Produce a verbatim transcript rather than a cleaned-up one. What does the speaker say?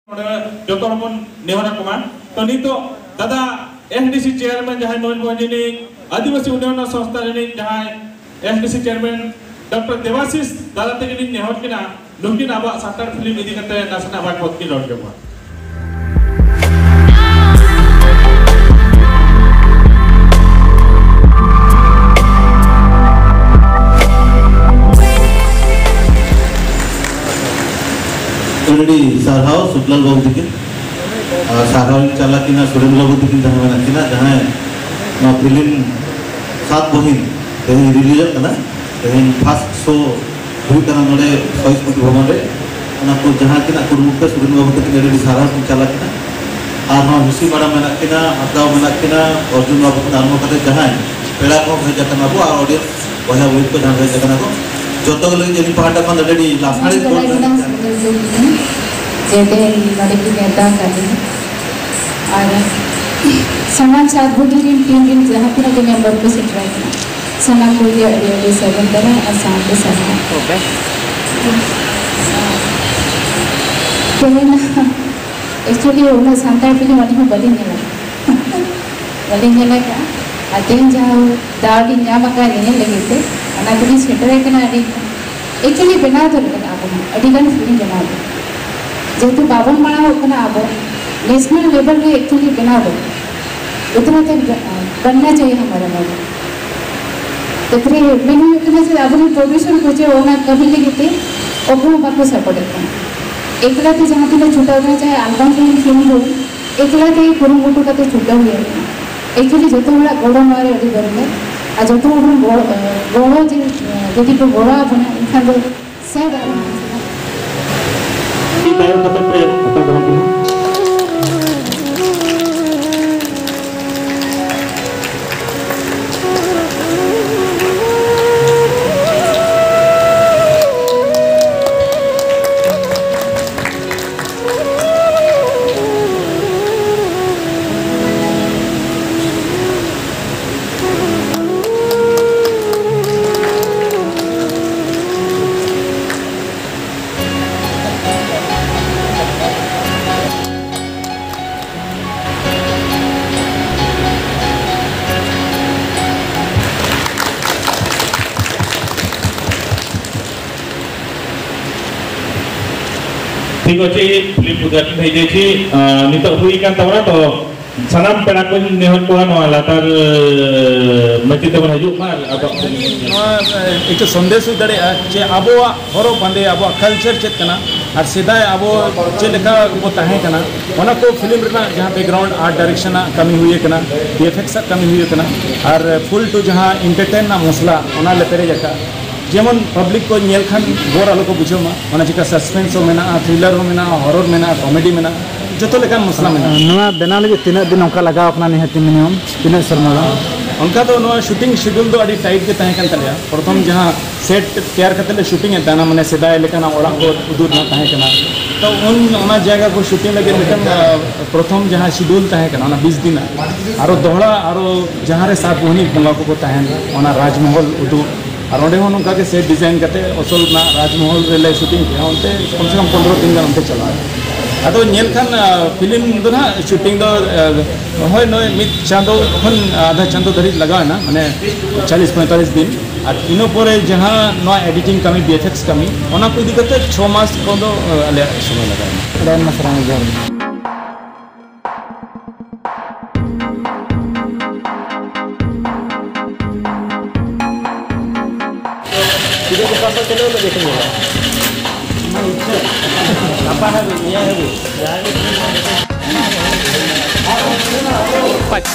ᱱᱚᱰᱮ ᱡᱚᱛᱚ ᱦᱚᱲ ᱵᱚᱱ ᱱᱮᱦᱚᱨ ᱟᱠᱚ ᱢᱟ᱾ ᱛᱚ, ᱱᱤᱛᱚᱜ ᱫᱟᱫᱟ ᱮᱥᱰᱤᱥᱤ ᱪᱮᱭᱟᱨᱢᱮᱱ ᱡᱟᱦᱟᱸᱭ ᱢᱚᱭᱩᱨᱵᱷᱚᱸᱡᱽ ᱨᱤᱱᱤᱡ ᱟᱹᱫᱤᱵᱟᱹᱥᱤ ᱩᱱᱱᱚᱭᱚᱱ ᱥᱚᱝᱥᱛᱷᱟ ᱨᱤᱱᱤᱡ ᱡᱟᱦᱟᱸᱭ ᱮᱥᱰᱤᱥᱤ ᱪᱮᱭᱟᱨᱢᱮᱱ ᱰᱚᱠᱴᱚᱨ ᱫᱮᱵᱟᱥᱤᱥ ᱫᱟᱫᱟ ᱛᱟᱹᱠᱤᱱ ᱞᱤᱧ ᱱᱮᱦᱚᱨ ᱠᱤᱱᱟ, ᱱᱩᱠᱤᱱ ᱟᱵᱚᱣᱟᱜ ᱥᱟᱱᱛᱟᱲ ᱯᱷᱤᱞᱢ ᱤᱫᱤ ᱠᱟᱛᱮ ᱱᱟᱥᱮᱱᱟᱜ ᱵᱟᱨ ᱯᱚᱫ ᱠᱤᱱ ᱨᱚᱲ ᱡᱚᱝᱟ᱾ ᱟᱹᱰᱤ ᱥᱟᱨᱦᱟᱣ ᱥᱩᱠᱞᱟᱞ ᱵᱟᱹᱵᱩ ᱛᱟᱹᱠᱤᱱ᱾ ᱟᱨ ᱥᱟᱨᱦᱟᱣ ᱤᱧ ᱪᱟᱞ ᱟᱹᱠᱤᱱᱟ ᱥᱩᱨᱮᱱ ᱵᱟᱹᱵᱩ ᱛᱟᱹᱠᱤᱱ ᱡᱟᱦᱟᱸ ᱢᱮᱱᱟᱜ ᱠᱤᱱᱟ, ᱡᱟᱦᱟᱸᱭ ᱱᱚᱣᱟ ᱯᱷᱤᱞᱢ ᱥᱟᱛ ᱵᱚᱦᱤᱱ ᱛᱮᱦᱮᱧ ᱨᱤᱞᱤᱡᱚᱜ ᱠᱟᱱᱟ᱾ ᱛᱮᱦᱮᱧ ᱯᱷᱟᱥᱴ ᱥᱳ ᱦᱩᱭᱩᱜ ᱠᱟᱱᱟ ᱱᱚᱰᱮ ᱥᱚᱦᱤᱫ ᱥᱢᱨᱤᱛᱤ ᱵᱷᱚᱵᱚᱱ ᱨᱮ᱾ ᱚᱱᱟ ᱠᱚ ᱡᱟᱦᱟᱸ ᱠᱤᱱᱟᱜ ᱠᱩᱨᱩᱢᱩᱴᱩ ᱥᱩᱨᱮᱱ ᱵᱟᱹᱵᱩ ᱛᱟᱹᱠᱤᱱ ᱟᱹᱰᱤ ᱟᱹᱰᱤ ᱥᱟᱨᱦᱟᱣ ᱤᱧ ᱪᱟᱞ ᱟᱹᱠᱤᱱᱟ᱾ ᱟᱨᱦᱚᱸ ᱦᱤᱥᱤ ᱢᱮᱰᱟᱢ ᱢᱮᱱᱟᱜ ᱠᱤᱱᱟ, ᱦᱟᱸᱥᱫᱟᱣ ᱢᱮᱱᱟᱜ ᱠᱤᱱᱟ, ᱚᱨᱡᱩᱱ ᱵᱟᱹᱵᱩ ᱠᱷᱚᱱ ᱟᱨᱟᱢᱵᱷᱚ ᱠᱟᱛᱮ ᱡᱟᱦᱟᱸᱭ ᱯᱮᱲᱟ ᱠᱚ ᱦᱮᱡ ᱟᱠᱟᱱᱟ ᱠᱚ ᱟᱨ ᱚᱰᱤᱭᱮᱱᱥ ᱵᱚᱭᱦᱟ ᱵᱚᱭᱦᱟ ᱠᱚ ᱡᱟᱦᱟᱸ ᱦᱮᱡ ᱟᱠᱟᱱᱟ ᱠᱚ, ᱡᱚᱛᱚ ᱜᱮ ᱞᱟᱹᱜᱤᱫ ᱟᱹᱞᱤᱧ ᱯᱟᱦᱴᱟ ᱠᱷᱚᱱ ᱟᱹᱰᱤ ᱟᱹᱰᱤ ᱞᱟᱥᱟᱲᱦᱮᱫ ᱡᱚᱦᱟᱨ ᱜᱚᱰ ᱞᱟᱹᱜᱤᱫ ᱡᱟᱦᱟᱸ ᱥᱩᱵᱤᱫᱷᱟ ᱞᱟᱹᱜᱤᱫ ᱡᱮ ᱛᱮᱦᱮᱧ ᱱᱚᱰᱮ ᱠᱤᱱ ᱱᱮᱣᱛᱟ ᱟᱠᱟᱫ ᱞᱤᱧᱟ᱾ ᱟᱨ ᱥᱟᱱᱟᱢ ᱥᱟᱛ ᱵᱩᱜᱤ ᱨᱮᱱ ᱴᱤᱢ ᱨᱮᱱ ᱡᱟᱦᱟᱸ ᱛᱤᱱᱟᱹᱜ ᱜᱮ ᱢᱮᱢᱵᱟᱨ ᱠᱚ ᱥᱮᱴᱮᱨ ᱟᱠᱟᱱᱟ, ᱥᱟᱱᱟᱢ ᱠᱚᱜᱮ ᱟᱹᱰᱤ ᱟᱹᱰᱤ ᱥᱟᱹᱜᱩᱱ ᱫᱟᱨᱟᱢ ᱟᱨ ᱥᱟᱶᱛᱮ ᱥᱟᱨᱦᱟᱣ᱾ ᱛᱮᱦᱮᱧ actually ᱩᱱᱟᱹᱜ ᱥᱟᱱᱛᱟᱲ ᱯᱷᱤᱞᱢ ᱟᱹᱞᱤᱧ ᱦᱚᱸ ᱵᱟᱹᱞᱤᱧ ᱧᱮᱞ ᱟᱠᱟᱫᱟ᱾ ᱵᱟᱹᱞᱤᱧ ᱧᱮᱞ ᱟᱠᱟᱫᱼᱟ᱾ ᱟᱨ ᱛᱮᱦᱮᱧ ᱡᱟᱦᱟᱸ ᱫᱟᱣ ᱞᱤᱧ ᱧᱟᱢ ᱟᱠᱟᱫᱼᱟ ᱧᱮᱧᱮᱞ ᱞᱟᱹᱜᱤᱫ ᱛᱮ, ᱚᱱᱟ ᱛᱮᱞᱤᱧ ᱥᱮᱴᱮᱨ ᱟᱠᱟᱱᱟ᱾ ᱟᱹᱰᱤ actually ᱵᱮᱱᱟᱣ ᱫᱚ ᱞᱟᱹᱜᱤᱫ ᱟᱵᱚ ᱦᱚᱸ ᱟᱹᱰᱤ ᱜᱟᱱ ᱯᱷᱤᱞᱢ ᱵᱮᱱᱟᱣ ᱫᱚ, ᱡᱮᱦᱮᱛᱩ ᱵᱟᱵᱚᱱ ᱢᱟᱲᱟᱝ ᱚᱜ ᱠᱟᱱᱟ ᱟᱵᱚ ᱱᱮᱥᱱᱟᱞ ᱞᱮᱵᱮᱞ ᱨᱮ actually ᱵᱮᱱᱟᱣ ᱫᱚ ᱩᱛᱱᱟ ᱛᱮ ᱵᱮᱱᱟᱣ ᱪᱟᱦᱤᱭᱮ ᱦᱟᱢᱟᱨᱟ ᱵᱟᱵᱩ᱾ ᱛᱟᱨᱯᱚᱨᱮ ᱢᱮᱱ ᱦᱩᱭᱩᱜ ᱠᱟᱱᱟ ᱡᱮ ᱟᱵᱚᱨᱮᱱ ᱯᱨᱚᱰᱭᱩᱥᱟᱨ ᱠᱚ ᱡᱮ ᱚᱱᱟ ᱠᱟᱹᱢᱤ ᱞᱟᱹᱜᱤᱫ ᱛᱮ ᱚᱠᱚᱭ ᱦᱚᱸ ᱵᱟᱠᱚ ᱥᱟᱯᱳᱨᱴ ᱮᱫ ᱠᱟᱱᱟ᱾ ᱮᱠᱞᱟ ᱛᱮ ᱡᱟᱦᱟᱸ ᱛᱤᱱᱟᱹᱜ ᱪᱷᱩᱴᱟᱹᱣ ᱠᱟᱱᱟ, ᱪᱟᱦᱮ ᱟᱞᱵᱟᱢ ᱯᱷᱤᱞᱢ ᱯᱷᱤᱞᱢ ᱦᱳᱠ, ᱮᱠᱞᱟ ᱛᱮ ᱠᱩᱨᱩᱢᱩᱴᱩ ᱠᱟᱛᱮ ᱪᱷᱩᱴᱟᱹᱣ ᱦᱩᱭ ᱟᱠᱟᱱᱟ᱾ Actually ᱡᱚᱛᱚ ᱦᱚᱲᱟᱜ ᱜᱚᱲᱚ ᱱᱚᱣᱟ ᱨᱮ ᱟᱹᱰᱤ ᱫᱚᱨᱠᱟᱨ᱾ ᱟᱨ ᱡᱚᱛᱚ ᱦᱚᱲ ᱵᱚᱱ ᱜᱚᱲᱚ, ᱜᱚᱲᱚ ᱡᱮ, ᱡᱩᱫᱤ ᱠᱚ ᱜᱚᱲᱚ ᱟᱵᱚᱱᱟ, ᱮᱱᱠᱷᱟᱱ ᱫᱚ ᱥᱮ ᱫᱟᱲᱮᱭᱟᱜᱼᱟ᱾ ᱢᱤᱫ ᱛᱟᱭᱚᱢ ᱠᱟᱛᱮ ᱯᱮ ᱦᱟᱛᱟᱣ ᱫᱚᱦᱚ ᱠᱤᱱᱟ᱾ ᱴᱷᱤᱠ ᱟᱪᱷᱮ, ᱯᱷᱤᱞᱢ ᱩᱫᱽᱜᱷᱟᱴᱚᱱ ᱦᱩᱭ ᱡᱟᱭᱪᱷᱮ, ᱟᱸ, ᱱᱤᱛᱚᱜ ᱦᱩᱭ ᱟᱠᱟᱱ ᱛᱟᱵᱚᱱᱟ, ᱛᱚ ᱥᱟᱱᱟᱢ ᱯᱮᱲᱟ ᱠᱚᱧ ᱱᱮᱦᱚᱨ ᱠᱚᱣᱟ ᱱᱚᱣᱟ ᱞᱟᱛᱟᱨ, ᱟᱸ, ᱢᱟᱹᱪᱤ ᱛᱮᱵᱚᱱ ᱦᱤᱡᱩᱜ ᱢᱟ ᱟᱨ ᱟᱵᱚᱣᱟᱜ ᱯᱷᱤᱞᱢ ᱵᱚᱱ ᱧᱮᱞ᱾ ᱱᱚᱣᱟ, ᱟᱸ, ᱮᱠᱴᱩ ᱥᱚᱱᱫᱮᱥ ᱦᱩᱭ ᱫᱟᱲᱮᱭᱟᱜᱼᱟ ᱡᱮ ᱟᱵᱚᱣᱟᱜ ᱦᱚᱨᱚᱜ ᱵᱟᱸᱫᱮ, ᱟᱵᱚᱣᱟᱜ culture ᱪᱮᱫ ᱠᱟᱱᱟ ᱟᱨ ᱥᱮᱫᱟᱭ ᱟᱵᱚ ᱪᱮᱫ ᱞᱮᱠᱟ ᱠᱚ ᱛᱟᱦᱮᱸ ᱠᱟᱱᱟ, ᱚᱱᱟ ᱠᱚ ᱯᱷᱤᱞᱢ ᱨᱮᱱᱟᱜ ᱡᱟᱦᱟᱸ background art direction ᱟᱜ ᱠᱟᱹᱢᱤ ᱦᱩᱭ ᱟᱠᱟᱱᱟ, V F X ᱟᱜ ᱠᱟᱹᱢᱤ ᱦᱩᱭ ᱟᱠᱟᱱᱟ, ᱟᱨ full to ᱡᱟᱦᱟᱸ entertain ᱨᱮᱱᱟᱜ ᱢᱚᱥᱞᱟ, ᱚᱱᱟ ᱞᱮ ᱯᱮᱨᱮᱡ ᱟᱠᱟᱫ᱾ ᱡᱮᱢᱚᱱ public ᱠᱚ ᱧᱮᱞ ᱠᱷᱟᱱ ᱵᱳᱨ ᱟᱞᱚ ᱠᱚ ᱵᱩᱡᱷᱟᱹᱣ ᱢᱟ, ᱚᱱᱟ ᱪᱤᱠᱟ suspense ᱦᱚᱸ ᱢᱮᱱᱟᱜᱼᱟ, thriller ᱦᱚᱸ ᱢᱮᱱᱟᱜᱼᱟ, horror ᱢᱮᱱᱟᱜᱼᱟ, comedy ᱢᱮᱱᱟᱜᱼᱟ, ᱡᱚᱛᱚ ᱞᱮᱠᱟᱱ ᱢᱚᱥᱞᱟ ᱢᱮᱱᱟᱜᱼᱟ᱾ ᱱᱚᱣᱟ ᱵᱮᱱᱟᱣ ᱞᱟᱹᱜᱤᱫ ᱛᱤᱱᱟᱹᱜ ᱫᱤᱱ ᱚᱱᱠᱟ ᱞᱟᱜᱟᱣ ᱠᱟᱱᱟ, ᱱᱤᱦᱟᱹᱛᱤ minimum ᱛᱤᱱᱟᱹᱜ ᱥᱮᱨᱢᱟ ᱜᱟᱱ? ᱚᱱᱠᱟ ᱫᱚ ᱱᱚᱣᱟ shooting schedule ᱫᱚ ᱟᱹᱰᱤ tight ᱜᱮ ᱛᱟᱦᱮᱸ ᱠᱟᱱ ᱛᱟᱞᱮᱭᱟ᱾ ᱯᱨᱚᱛᱷᱚᱢ ᱡᱟᱦᱟᱸ set ᱛᱮᱭᱟᱨ ᱠᱟᱛᱮ ᱞᱮ shooting ᱮᱫ ᱛᱟᱦᱮᱱᱟ, ᱢᱟᱱᱮ ᱥᱮᱫᱟᱭ ᱞᱮᱠᱟᱱᱟᱜ ᱚᱲᱟᱜ ᱠᱚ ᱩᱫᱩᱜ ᱨᱮᱱᱟᱜ ᱛᱟᱦᱮᱸ ᱠᱟᱱᱟ᱾ ᱛᱚ ᱩᱱ ᱚᱱᱟ ᱡᱟᱭᱜᱟ ᱠᱚ shooting ᱞᱟᱹᱜᱤᱫ ᱢᱤᱫᱴᱟᱝ, ᱟᱸ, ᱯᱨᱚᱛᱷᱚᱢ ᱡᱟᱦᱟᱸ schedule ᱛᱟᱦᱮᱸ ᱠᱟᱱᱟ, ᱚᱱᱟ ᱵᱤᱥ ᱫᱤᱱᱟᱜ, ᱟᱨᱚ ᱫᱚᱦᱲᱟ ᱟᱨᱚ ᱡᱟᱦᱟᱸ ᱨᱮ ᱥᱟᱛ ᱵᱩᱦᱱᱤ ᱵᱚᱸᱜᱟ ᱠᱚᱠᱚ ᱛᱟᱦᱮᱱ, ᱚᱱᱟ ᱨᱟᱡᱽᱢᱚᱦᱚᱞ ᱩᱫᱩᱜ, ᱟᱨ ᱚᱸᱰᱮ ᱦᱚᱸ ᱱᱚᱝᱠᱟ ᱜᱮ set design ᱠᱟᱛᱮ ᱟᱥᱚᱞ ᱨᱮᱱᱟᱜ ᱨᱟᱡᱽᱢᱚᱦᱚᱞ ᱨᱮᱞᱮ shooting ᱠᱮᱜᱼᱟ᱾ ᱚᱱᱛᱮ ᱠᱚᱢ ᱥᱮ ᱠᱚᱢ ᱯᱚᱱᱨᱚ ᱫᱤᱱ ᱜᱟᱱ ᱚᱱᱛᱮ ᱪᱟᱞᱟᱜᱼᱟ᱾ ᱟᱫᱚ ᱧᱮᱞ ᱠᱷᱟᱱ, ᱟᱸ, ᱯᱷᱤᱞᱢ ᱫᱚ ᱱᱟᱦᱟᱜ shooting ᱫᱚ, ᱟᱸ, ᱦᱳᱭ ᱱᱚᱜᱼᱚᱭ ᱢᱤᱫ ᱪᱟᱸᱫᱚ ᱠᱷᱚᱱ ᱟᱫᱷᱟ ᱪᱟᱸᱫᱚ ᱫᱷᱟᱹᱨᱤᱡ ᱞᱟᱜᱟᱣ ᱮᱱᱟ, ᱢᱟᱱᱮ ᱪᱚᱞᱞᱤᱥ ᱯᱚᱸᱭᱛᱟᱞᱞᱤᱥ ᱫᱤᱱ᱾ ᱟᱨ ᱤᱱᱟᱹ ᱯᱚᱨᱮ ᱡᱟᱦᱟᱸ ᱱᱚᱣᱟ editing ᱠᱟᱹᱢᱤ, V F X ᱠᱟᱹᱢᱤ, ᱚᱱᱟ ᱠᱚ ᱤᱫᱤ ᱠᱟᱛᱮ ᱪᱷᱚ ᱢᱟᱥ ᱠᱷᱚᱱ ᱫᱚ, ᱟᱸ, ᱟᱞᱮᱭᱟᱜ ᱥᱚᱢᱚᱭ ᱞᱟᱜᱟᱣ ᱮᱱᱟ᱾ ᱟᱹᱰᱤ ᱟᱭᱢᱟ ᱥᱟᱨᱦᱟᱣ, ᱡᱚᱦᱟᱨ ᱜᱮ᱾ ᱪᱮᱫᱟᱜ ᱠᱚ ᱯᱟᱥᱟ ᱪᱟᱞᱟᱣ ᱞᱟᱹᱜᱤᱫ ᱠᱚ ᱧᱮᱞᱟ? ᱜᱟᱯᱟ ᱦᱟᱹᱵᱤᱡ, ᱢᱮᱭᱟᱝ ᱦᱟᱹᱵᱤᱡ᱾ ᱯᱟᱸᱪ᱾